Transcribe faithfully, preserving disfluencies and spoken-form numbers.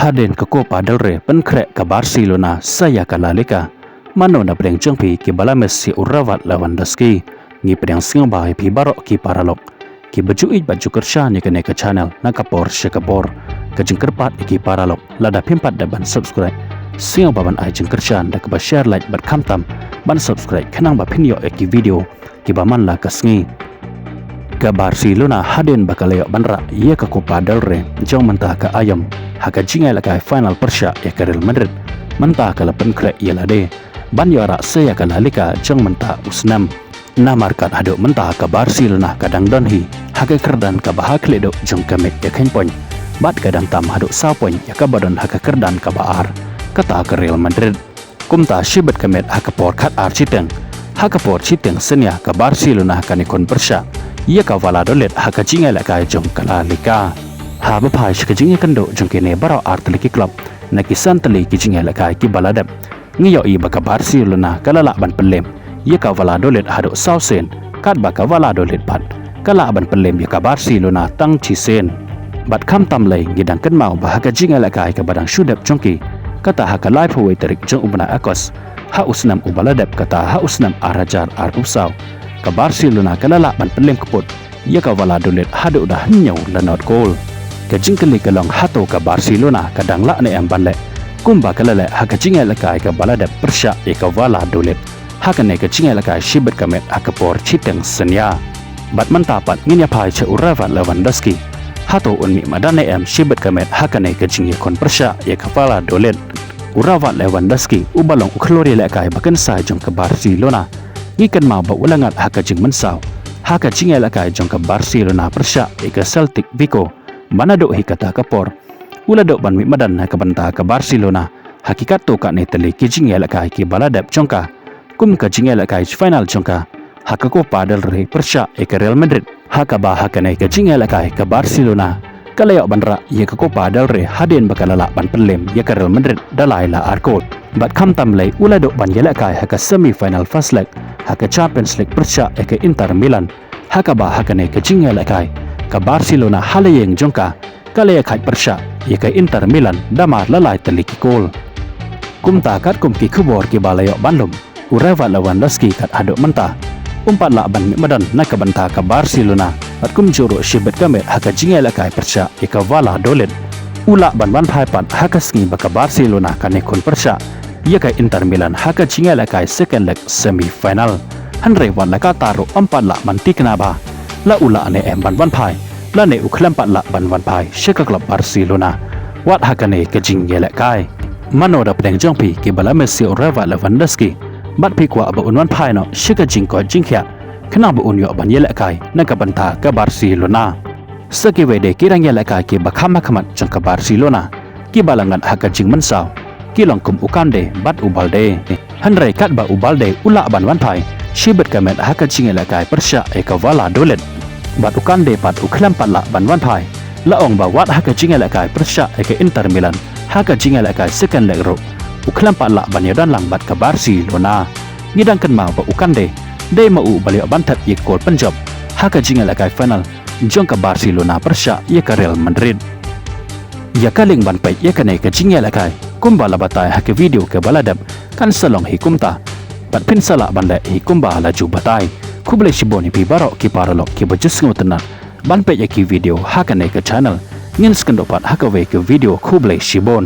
Hadien ka Copa del Rey pynkhreh ka Barcelona sa ïa ka La Liga, mano na pdeng jong phi kiba la miss ïa u Robert Lewandowski? Ngi pdiang sngewbha ïa phi baroh ki paralok kiba ju ïeit bad ju kyrshan ïa kane ka channel na ka por sha ka por. Ka jingkyrpad ïa ki paralok, lada phim pat dep ban subscribe, sngewbha ban ai jingkyrshan da kaba share, like bad khamtam ban subscribe khnang ba phin ïoh ïa ki video kiba man la ka sngi. Ka Barcelona hadien ba ka la ïoh ban rah ïa ka Copa del Rey jong mynta ka aïom ha ka jingïalehkai final pyrshah ïa ka Real Madrid, mynta ka la pynkhreh ïa lade ban ïoh rah sa ïa ka La Liga jong mynta u snem. Namar kat haduh mynta ka Barcelona ka dang don hi ha ka kyrdan kaba ha khlieh duh jong ka met ïa kheiñ point, bad ka dang tam haduh saw point ïa kaba don ha ka kyrdan kaba ar, kata ka Real Madrid. Kumta shibit ka met ha ka por khatar shiteng, ha ka por shiteng synñia, ka Barcelona kane khun pyrshah ïa ka Valladolid ha ka jingïalehkai jong ka La Liga. Haba phai sha ka jingïakynduh jong kine baroh ar tylli ki club na ki san tylli ki jingïalehkai kiba la dep, ngi ïohi ba ka Barcelona ka la lah ban pynlem ïa ka Valladolid haduh saw sien, katba ka Valladolid pat ka lah ban pynlem ïa ka Barcelona tang shisien. Bad khamtam lei, ngi dang kynmaw ba ha ka jingïalehkai kaba dang shu dep jong ki, kata ha ka laiphew wei tarik jong u bnai August ha u snem uba la dep, kata ha u snem ar hajar arphew saw, ka Barcelona ka la lah ban pynlem kput ïa ka Valladolid haduh da hynñiew la nod kol. Ka jingkylli ka long, hato ka Barcelona ka dang lah ne em ban leh kumba ka la leh ha ka jingïalehkai kaba la dep pyrshah ïa ka Valladolid ha kane ka jingïalehkai shibit ka met ha ka por shiteng synñia? Bad mynta pat ngin ïa phai sha u Robert Lewandowski. Hato un mih madan ne em shibit ka met ha kane ka jingïakhun pyrshah ïa ka Valladolid? U Robert Lewandowski, uba long u khlur ïalehkai ba kynsai jong ka Barcelona, ngi kynmaw ba u la ngat ha ka jingmynsaw ha ka jingïalehkai jong ka Barcelona pyrshah ïa ka Celtic Vigo. Ba naduh hi kata ka por u la duh ban mih madan na ka bynta ka Barcelona ha ki katto katne tylli ki jingïalehkai kiba la dep jong ka, kum ka jingïalehkai final jong ka ha ka Copa del Rey pyrshah ïa ka Real Madrid, ha kaba ha kane ka jingïalehkai ka Barcelona ka la ïoh ban rah ïa ka Copa del Rey hadien ba ka la lah ban pynlem ïa ka Real Madrid da lai la ar kol. Bad khamtam lei, u la duh ban ïalehkai ha ka semi final first leg ha ka Champions League pyrshah ïa ka Inter Milan, ha kaba ha kane ka jingïalehkai ka Barcelona ha la ïing jong ka ka la ïakhaid pyrshah ïa ka Inter Milan da mar la lai tylli ki kol. Kumta katkum ki khubor kiba la ïoh ban lum, u Robert Lewandowski kat haduh mynta um pat lah ban mih madan na ka bynta ka Barcelona, bad kumjuh ruh shibit ka met ha ka jingïalehkai pyrshah ïa ka Valladolid. U lah ban wan phai pat ha ka sngi ba ka Barcelona kane khun pyrshah ïa ka Inter Milan ha ka jingïalehkai second leg semi final. Hynrei wat la katta ruh um pat lah ban thikna ba la u lah ne em ban wan phai, lane u khlem pat lah ban wan phai sha ka club Barcelona wat ha kane ka jingïalehkai. Mano da pdeng jong phi kiba la miss ïa u Robert Lewandowski bad phi kwah ba un wan phai noh sha ka jingkoit jingkhiah khnang ba un ïoh ban ïalehkai na ka bynta ka Barcelona? Sa kiwei de ki rangïalehkai kiba kham ha khmat jong ka Barcelona kiba la ngat ha ka jingmynsaw ki long kum u Kande bad u Balde. Hynrei katba u Balde u lah ban wan phai shibit ka met ha ka jingïalehkai pyrshah ïa ka Valladolid, bad u Kande pat u khlem pat lah ban wan phai, la ong ba wat ha ka jingïalehkai pyrshah ïa ka Inter Milan ha ka jingïalehkai second leg ruh u khlem pat lah ban ïadon lang bad ka Barcelona. Ngi dang kynmaw ba u Kande dei ma u ba la ïoh ban thep ïa ka kol pynjop ha ka jingïalehkai final jong ka Barcelona pyrshah ïa ka Real Madrid. Ïa ka link ban peit ïa kane ka jingïalehkai kumba la batai ha ka video kaba la dep kan sa long hi kumta. Bad phin sa lah ban leh hi kumba la ju batai. Khublei shibun ïa phi baroh ki paralok kiba ju sngewtynnat ban peit ïa ki video ha kane ka channel. Ngin sa ïakynduh pat ha kawei ka video. Khublei shibun.